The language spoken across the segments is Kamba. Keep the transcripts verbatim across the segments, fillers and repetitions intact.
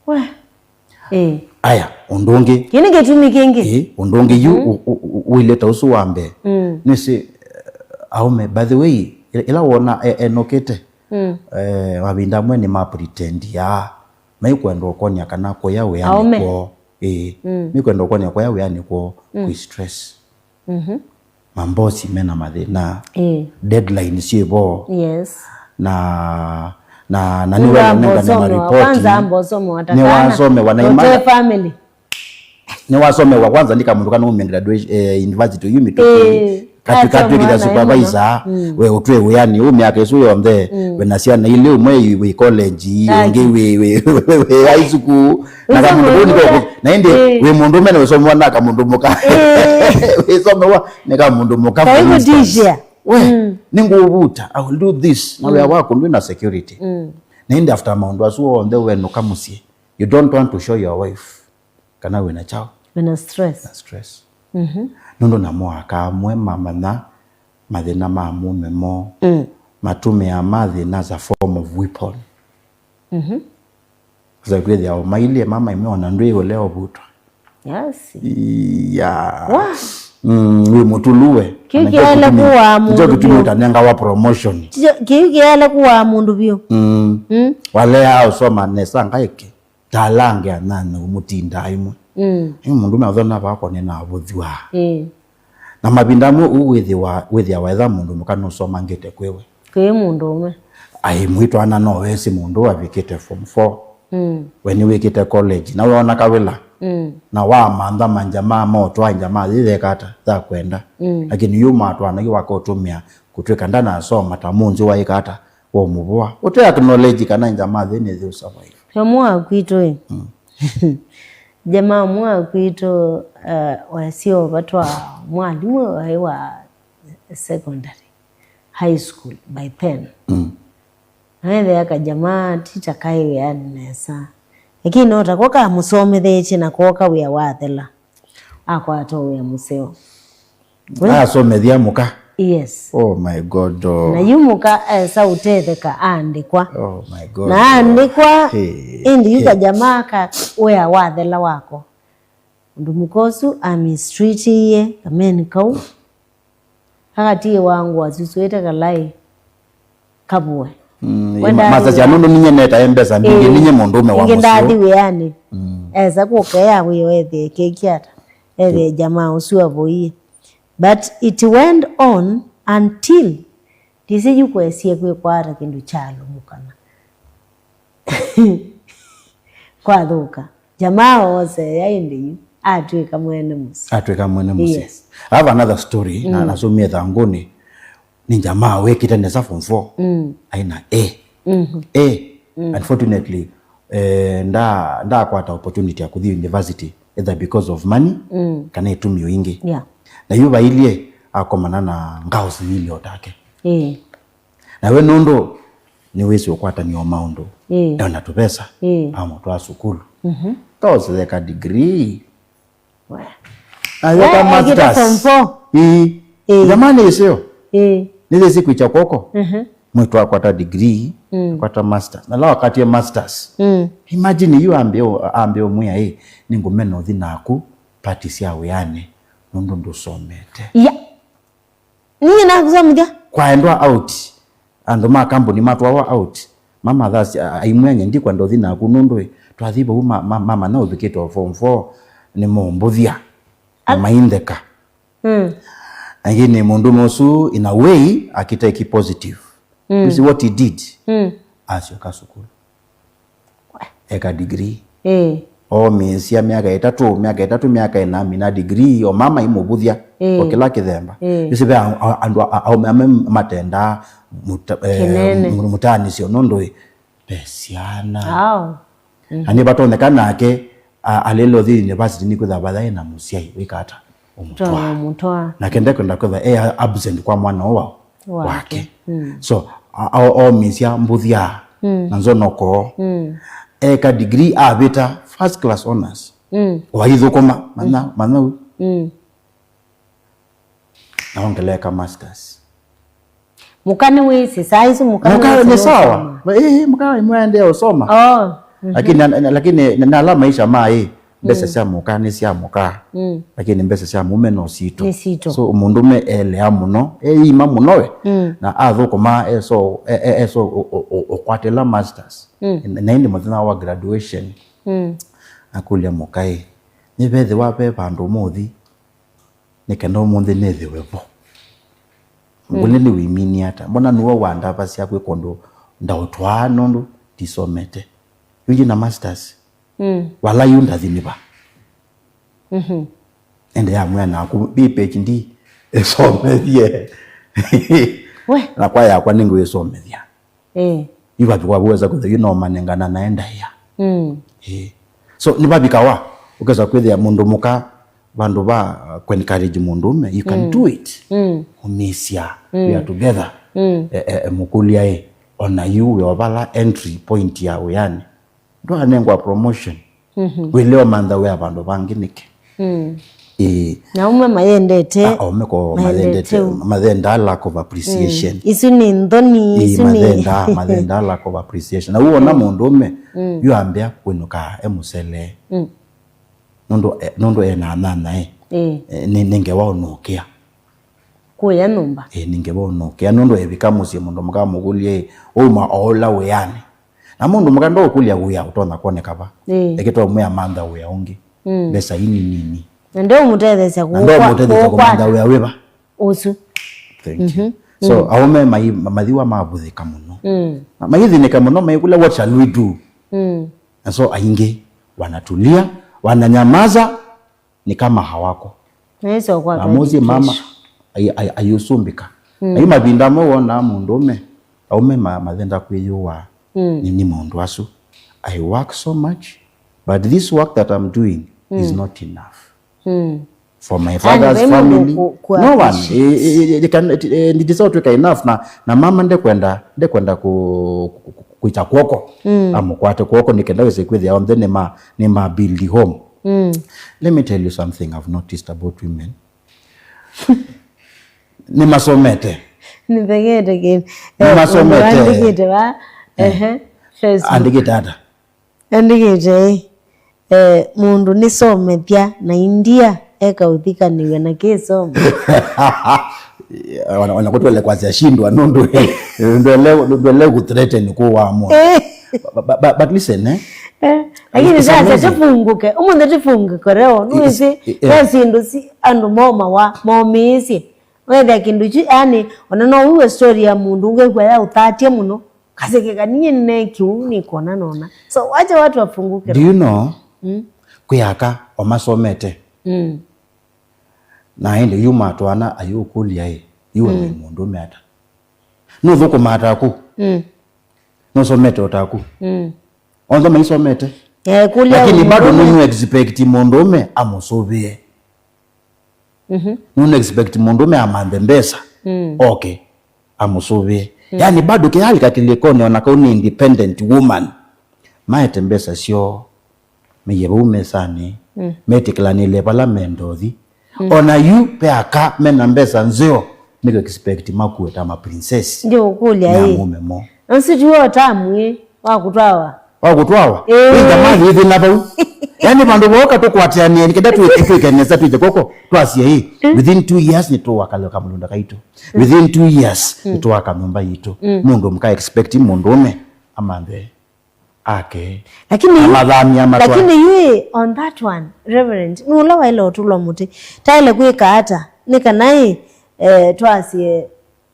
We. Ĩĩ. Aya, ũndũ ũngĩ. Kĩu nĩ kĩtumi kĩngĩ. Ĩĩ, ũndũ ũngĩ yu, mm, ũ-, ũ-, ũileta ũsu wa mbee. Mm. Nĩsĩ, eh, aũme, by the way, ĩla, ĩla wona e-, enũkĩte, mm, eh, mavinda amwe nĩ ma pretendiaa. Maikwenda ũkonia kana kũya wĩanĩ, aũme, kwoo. Ĩĩ. Mm. Maikwenda ũkonia kũya wĩanĩ kwoo, mm, kwĩ stress. Mhm. Mambosi mena mathĩna. Ĩĩ. Deadline syĩ vo. Yes. Na, na, na nĩwenda nengane maripoti. Kwanza amba ũsomewa ta kana. Nĩwasomewa na imana. Family. Nĩwasomewa kwanza nĩ kamũndũ kana umia graduation, eh, university yu mĩtũkĩ. Ĩĩ. Katwĩkĩthya supervisor, mm, we ũtwĩ wĩanĩ ũ myaka ĩsu yonthe, mm, wĩna syana ilĩ, ũmwe wĩ college, ũngĩ wĩ, wĩ, wĩ, wĩ high school, na kamũndũ kau nĩko, na ĩndĩ, ĩĩ, wĩ mũndũũme na ũsomewa na kamũndũ mũka. Ĩĩ. Wĩsomewa nĩ kamũndũ mũka, for instance. We, mm, nĩngũũvuta, I will do this. Na wĩa waku ndwĩ na security. Mm. Na ĩndĩ after maũndũ asu onthe wenũka mũsyĩ, you don't want to show your wife kana wĩna kyaũ? Wĩna stress. Na stress. Mhm. Nũndũ namo aka amwe mamanya mathĩna ma mũũme moo, mm, matũmĩaa mathĩna as a form of weapon. Mhm. Sasa kwĩthĩa o mailie mama ime ona ndwĩ ũle ũvutwa. Yes. Ya. Wa. Mm, wĩ mũtuluwe. Kĩu kĩaĩle kũaa mũndũ vyũ. Nĩkyo kĩtumi ũtanengawa promotion. Kĩu kĩaĩle kũaa mũndũ vyũ. Mm. Mm. Walea ũsoma nesa ngaĩke. Ta ala angĩ anyanya ũmũtindaa ĩmwe. Mm. Ĩ mũndũũme athona vakwa nĩnavũthw'a. Ĩĩ. Na mavinda amwe ũu wĩthĩwa, wĩthĩawa etha mũndũ mũka nũsomangĩte kwĩwe. Kwĩ mũndũũme. Aĩ mwĩtwana no wesĩ mũndũ avikĩte form four. Mm. We nĩwĩkĩte college. Na wĩona kawĩla. Mm. Na wamantha manjamaa motwa njamaa yĩyeka ata, tha kwenda. Mm. Lakini yu matwana yu wakotũmĩa kũtwĩka ndanasoma ta mũnzi waĩka ata. Womũvoa. Ũte acknowledge kana njamaa thĩ nĩthĩ ũsurvive. Jamaa wa kwitũ ĩ. Mm. Jamaa ũmwe wa kwitũ, uh, wasio vatwa mwalimũ waĩ wa secondary, high school by then. Mm. Naethĩa kajamaa ti ta kaĩ wĩanĩ nesa. Lakini no tako kamũsomethetye na kooka wĩa wathela. Akwata wĩa mũseo. Asomethya mũka. Yes. Oh my God, oh. Na yu mũka esa ũtetheka aandĩkwa. Oh my God, na aandĩkwa, oh. Hey, ĩndĩ yu, hey, kajamaa ka wĩa wathela wako. Ũndũ mũka ũsu amistreatiie kameni kau. Akatiĩwa ngũa syusũĩte kalaĩ. Kavũe. Mm, masasya nũndũ ninye netae mbesa mbingĩ, ĩĩ, ninye mũndũũme wa mũsyĩ. Ndathi wĩanĩ. Mm. Esa kũka ea wĩo ethĩe keki ata. Ethĩe jamaa ũsu avoie. But it went on until ndĩsĩ yu kwesie kwĩkwata kĩndũ kyalũmũkana. Kwathũka. Jamaa ooseea ĩndĩ yu atw'ĩka mwene mũsyĩ. Atw'ĩka mwene mũsyĩ. Yes. I have another story, na, mm, nasomie thangũnĩ. Nĩ jamaa wĩkĩte nesa form four. Mm. Aina A. Mm-hmm. A. Mm. Unfortunately, eh, nda, ndakwata opportunity ya kũthi university, either because of money, mm, kana ĩtumi o ingĩ. Yeah. Na yu vailyĩ akomana na ngaũ sivili o take. Eh. Na we nũndũ nĩwĩsĩ ũkwatany'a o maũndũ, ĩĩ, ena tũvesa, ĩĩ, amũtwaa sukulu. Mhm. Tosetheka degree. We. Ayeka, we, ekĩte masters. Form four. Ĩĩ. Ĩĩ. Jamani, ĩseo. Ĩĩ. Nĩthĩsĩ kwĩkya kwoko. Mhm. Mwĩtũ akwata degree, mm, akwata masters. Na la wakatie masters. Mm. Imagine yu ambe o-, ambe ũmwĩa, ĩ, nĩngũmena ũthi naku party sya wĩanĩ, nũndũ ndũsomete. Yeah. Niĩ nakusomithya. Kwaendwa out. Andũ ma kambuni matwawa out. Mama thasi aimwenya ndikwenda ũthi naku nũndũ ĩ, twathi vau ma, ma, mama na ũvikĩte o form four nĩ mũmbũthya. Na maintheka. Mm. Lakini mũndũũme ũsu in a way akiteki positive. Mm. You see what he did? Mm. Asyoka sukulu. Eka degree. Ĩĩ. Oomĩĩsya myaka ĩtatũ, myaka ĩtatũ, myaka ĩna, amina degree, o mama imũvũthya, ĩĩ, o kĩla kĩthemba. Ĩĩ. Ĩsĩ ve a-, a-, andũ a-, aũme amwe matendaa mũta-, eh, kĩnene, mũ-, mũtaanĩsyo nũndũ ĩ, ve syana. Ao. Na nĩvatonyeka nake, a-, alĩle ũthi university nĩkwĩthĩwa vathaĩ na mũsyai wĩka ata? Ũmũtwaa. Ũmũtwaa. Nake ndekwenda kwĩthĩwa e absent kwa mwana ũũ wake. Wake. Mm. So, a-, a-, oomĩĩsya mbũthya, mm, na nzonoko. Mm. Eka degree avĩta first class honors. Mm. Waithũkũma, manya, mm, manya u. Mm. Na ongeleka masters. Mũka nĩwĩsĩ, saa isu mũka, mũka nĩwĩsĩ nĩ sawa. Nũsoma. Ĩĩ, mũka nĩmwaendeea ũsoma. Oh. Lakini, na- na- lakini na- na ala maisha ma ĩ, mbesa sya mũka nĩ sya mũka. Mm. Lakini mbesa sya mũme no sitũ. Nĩ sitũ. So mũndũme elea mũno, eima mũno we. Mm. Na athũkũma eso, e- e- eso ũ- ũ- ũ- ũkwatĩla masters. Mm. Na ĩndĩ mũthenya wa graduation, mm, akũlya mũka ĩ, nĩvethĩwa ve vandũ mũthi, nĩ kenda ũmũnthĩ nĩthĩwe vo. Mm. Ngũlĩ nĩwĩminie ata? Mbona nĩwe wandavasya kwĩka ũndũ ndaũtwaa nũndũ ndisomete? Yu ndĩ na masters. Mm. Vala yu ndathi nĩ va? Mhm. Ende yamwĩa naku, B P H D ĩsomethye. We. Na kwa yakwa nĩngwĩsomethya. Eh. Yu vavikwa wĩsa kwĩthĩa yu no manengana naye ndaĩa. Mm. Eh. So nĩvavikawa ũkesa kwĩthĩa mũndũ mũka vandũ va, uh, kũencourage mũndũũme, you can, mm, do it. Mm. Ũmĩsya, mm, we are together. Mm. E, e, e, mũkũlya ĩ, ona yu wĩ o vala entry point ya wĩanĩ. Ndwanengwa promotion. Mhm. Wĩle ũmantha wĩa vandũ vangĩ nĩkĩ? Mm. Ĩĩ. Na umwe mayendete. Ah, aume ko mayendete, mayendete, u- mathendaa lack of appreciation. Mm. Isu nĩ nthoni, ĩĩ, isu nĩ mathendaa, mathendaa lack of appreciation. Na uona, mm, mũndũũme, mm, yu ambĩa kwĩnũka e mũsele. Mm. Nũndũ, eh, nũndũ ena anyanya ĩ. Ĩĩ. Eh, nĩ, nĩ ngewa ũnũkĩa. Kũya nyũmba. Ĩĩ, nĩ ngewa ũnũkĩa. Nũndũ evika mũsyĩ mũndũ mũka mũkũlye ĩ, uma o ũla wĩanĩ. Na mũndũ mũka ndũkũlya wĩa ũtonya kwoneka va. Ĩĩ. Ekĩtwa ũmwe amantha wĩa ũngĩ. Mm. Mbesa ii nini. Na ndeũmũtetheesya. Na kũũkwa- ndeũmũtetheesya kũmantha wĩa wĩva. Ũsu. Thank you. Mhm. So, mm, aũme mai- mathiwa mavũthĩka mũno. Mm. Na maithĩnĩka mũno, maikũlya, "What shall we do?" Mm. Na so aingĩ wanatulia, wananyamaza, ni kama hawako. Na mũsyĩ mama ai- ai- ayũsumbĩka. Mm. Ai mavinda amwe wonaa mũndũũme, aũme ma- mathenda kwĩyũaa. Mm. Nĩ, nĩ maũndũ asu. I work so much, but this work that I'm doing is, mm, not enough. Mm. For my father's family, no one. It, it, it can, it, it, it is not enough. Na, na mama ndekwenda, ndekwenda ku- ku- ku- kwĩta kw'oko. Mm. Amũkwate kw'oko nĩ kenda wĩse kwĩthĩa onthe nĩ ma- nĩ ma build home. Mm. Let me tell you something I've noticed about women. Nĩmasomete. Nĩthegete kĩ- nĩmasomete. Andĩkĩte va? Eh. Ehe. Facebook. Andĩkĩte ata? Andĩkĩte, eh, mũndũ nĩsomethya na india eka ũthikanĩw'a na kĩsomo. Ona- ona kũtwele kwasya shindwa nũndũ ndwele ndwele kuthreaten kũwa mũndũ. Eh. But, but, but listen, eh? Eh, lakini it's sasa amazing. Tũfunguke. Ũmũnthĩ tũfunguke leo. Nũĩsĩ, eh, ve syĩndũ si andũ momawa, momĩĩsye. Wethĩa kĩndũ kyu, yani, ona no uwe story ya mũndũ ũngĩ kwaya ũthatye mũno. Kaseke kaninyie nĩneekiu nĩkona nona. So, wacha watu wafunguke. Do you know? Mm. Kwĩ aka o masomete. Mm. Na ĩndĩ yu matwana ayũkũlya ĩ, yu we, mm, wĩ mũndũme ata? Nũthũkũmaa taku? Mm. Nũsomete o taku? Mm. Onthe maisomete. Eh, kũlya. Lakini bado mũndũme nũnũ expect mũndũme amũsũvĩe. Mhm. Nũnũ expect mũndũme amanthe mbesa. Mm. Okay. Amũsũvĩe. Mm. Yani bado kĩyalika kĩlĩkonĩ ona kau nĩ independent woman. Maete mbesa syoo. Meiye vau mesanĩ, mm, metĩkĩlanĩle vala menda ũthi. Mm. Ona yu ve aka mena mbesa nzeo, nĩkũ expect makue ta ma princess. Ndiũkũlya na ĩ. Mũme mo. Ũsu tiwe ũtamu ĩ wa kũtwawa. Wa kũtwawa? Ĩĩ. Ĩnga mathi ĩthĩna vau. Yani vandũ vooka tũkwatĩanĩe nĩ kenda twĩ- twĩke nesa twĩke koko twasye ĩ. Mm. Within two years nĩtũwaka kamũlũnda kaitũ. Mm. Within two years, mm, nĩtũwaka nyũmba yitũ. Mm. Mũndũ mũka expect mũndũme amanthe ake. Lakini yu- amathamia matwa- lakini yu ĩ, on that one, Reverend, nũla waĩle ũtũlwa mũtĩ. Taĩle kwĩka ata? Nĩ kana ĩ, eh, twasye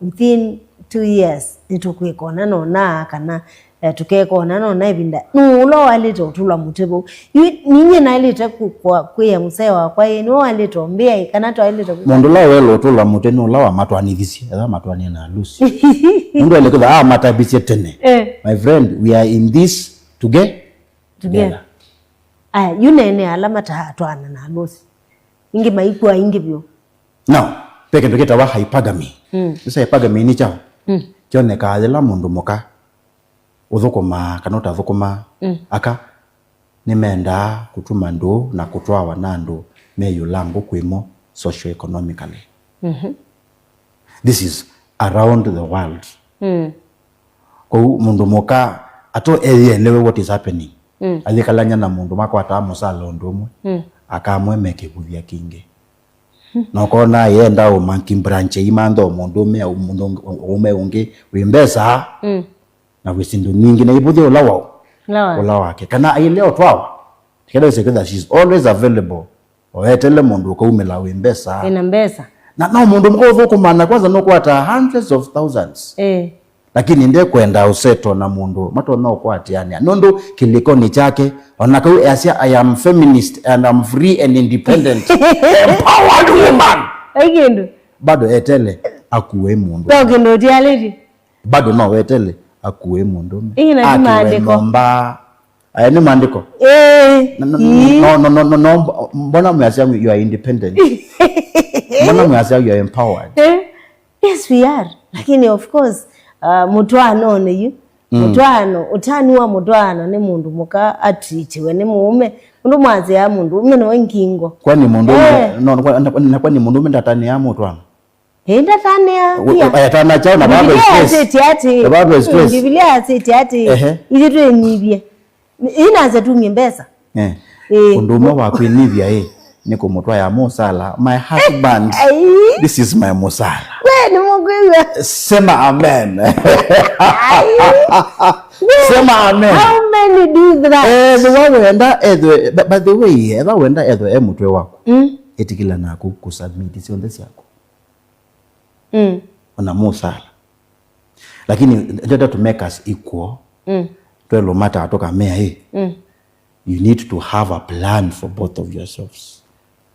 within two years, nĩtũkwĩka ũna nona, kana, eh, tũkeka ũna nona ĩvinda. Nũla waĩlĩte ũtũlwa mũtĩ vau? Yu, ninyie naĩlĩte ku- kwa- kwĩa mũsee wakwa, ĩ, nĩwe waĩlĩte ũmbĩa, ĩ, kana twaĩlĩte kwĩka? Mũndũ ũla waĩle ũtũlwa mũtĩ nĩ ũla wamatwanĩthisye, ethĩwa matwanie na Lucy. Mũndũ aĩle kwĩthĩwa amatavisye tene. Eh. My friend, we are in this toge- together. Aya, yu nene ala matatwaana na Lucy. Ingĩ maikw'a ingĩ vyũ. Now, ve kĩndũ kĩtawa hypergamy. Mm. This hypergamy nĩ kyaũ? Mm. Kyonekaa yĩla mũndũ mũka ũthũkũmaa kana ũtathũkũmaa, mm, aka nĩmendaa kũtuma ndũũ na kũtwawa na andũ me ĩũla ngũ kwĩmo socio-economically. Mhm. This is around the world. Mm. Kwoou mũndũ mũka ato eyĩelewe what is happening. Mm. Ayĩkalany'a na mũndũ makwataa mũsala ũndũ ũmwe, mm, akamweme kĩvũthya kingĩ. Na ũkona yenda ũma kĩmbranche imantha o mũndũ ũme, mũndũ ũme ũngĩ wĩ mbesa, mm, na wĩ syĩndũ nyingĩ na ivũthya ũla wao, ũla wake. Ũla wake. Kana aile ũtwawa. Kĩla ĩsĩ kwĩtha, she's always available. Oetele mũndũ ũkaumĩla wĩ mbesa. Ĩna mbesa. Na no mũndũ mũka ũthũkũma na kwanza nũkwata hundreds of thousands. Eh. Lakini ndekwenda ũseto na mũndũ matonya ũkwatĩanĩa. Nũndũ kĩlĩkonĩ kyake, ona kau easya, "I am feminist and I'm free and independent." Empowered woman. Ai kĩndũ. Bado etele akue mũndũ. To kĩndũ ũtialĩtye. Bado no wetele akue mũndũme. Ĩĩ, na ti maandĩko. Akiwe nyũmba. Aya nĩ maandĩko. Eh, no, no, ĩĩ. No, no, no, no, no, mbona mweasya you are independent? Mbona mweasya you are empowered? Eh, yes, we are. Lakini of course, uh, mũtwaanonĩ yu. Mm. Mũtwaano, ũtani wa mũtwaano nĩ mũndũ mũka atritiwe nĩ mũũme. Mũndũ mwasya mũndũ ũme nĩwe ngingo. Kwani mũndũ, eh, no, na, na, na kwani mũndũ ũme ndatanĩa mũtwaano? Ĩĩ, ndatanĩa pia. Ayatana chao na Bible Biblia stress. Yasĩtye atĩ, na Bible stress. Mm, Biblia yasĩtye atĩ, ehe, ithyĩ twĩnyivye. Inasya tumie mbesa. Eh. Ĩĩ. Ũndũ ũmwe wa kwĩnyivya ĩ, nĩ kũmũtwaya mũsala, "My husband, ai, this is my mũsala." We, nĩ mũkwĩw'a. Sema amen. Ai. Sema amen. How many do that? Eh, the wa wenda ethwe, by, by the way, etha wenda ethwe e mũtwe waku. Mm. Ĩtikĩla naku kũsubmit syonthe syaku. Mm. Ona mũsala. Lakini ndenda to make us equal. Mm. Twelũmata tũkamea ĩ. Mm. You need to have a plan for both of yourselves.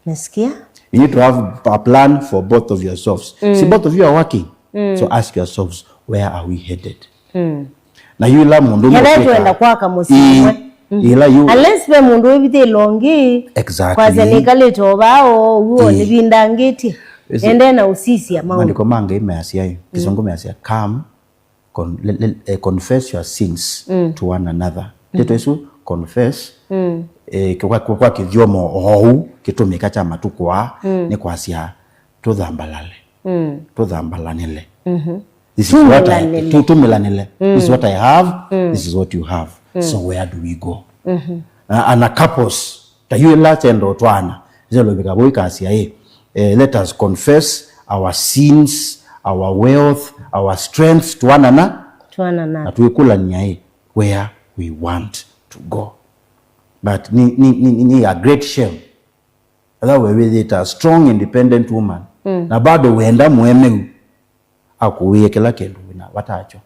Nasikia? You need to have a plan for both of yourselves. Mm. See, both of you are working. Mm. So ask yourselves, where are we headed? Mm. Na yu ĩla mũndũ ketha mũtwĩka twenda kwaka mũsyĩ ũmwe. Mm. Ĩla yu unless ve mũndũ wĩvithĩla ũngĩ. Exactly. Kwasya nĩkalĩte o vaa o ũw'o nĩvindangĩtye. Ende na ũsisya maũndũ. Maandĩko ma Ngai measya ĩ, Kĩsũngũ measya, "Come, con-, le-, le-, eh, confess your sins to one another." Ndeto ĩsu confess, eh, kwa, kwa, kwa kĩthyomo oou kĩtũmĩka kya matukũ aa, nĩ kwasya tũthambalale. Mm. Tũthambalanĩle. Mhm. This is what I, tũmĩlanĩle. This is what I have, this is what you have. So where do we go? Mhm. Na, ana couples, ta yu ĩla kyenda ũtwaana, ĩselovika vau ikasya ĩ, eh, let us confess our sins, our wealth, our strengths to one another. To one another. Na twĩkũlany'a ĩ, where we want to go. But ni, ni, ni, ni, ni a great shame. Etha we wĩthĩĩte a strong independent woman, mm, na bado wenda mũemeu akũĩe kĩla kĩndũ wĩna vata wakyo.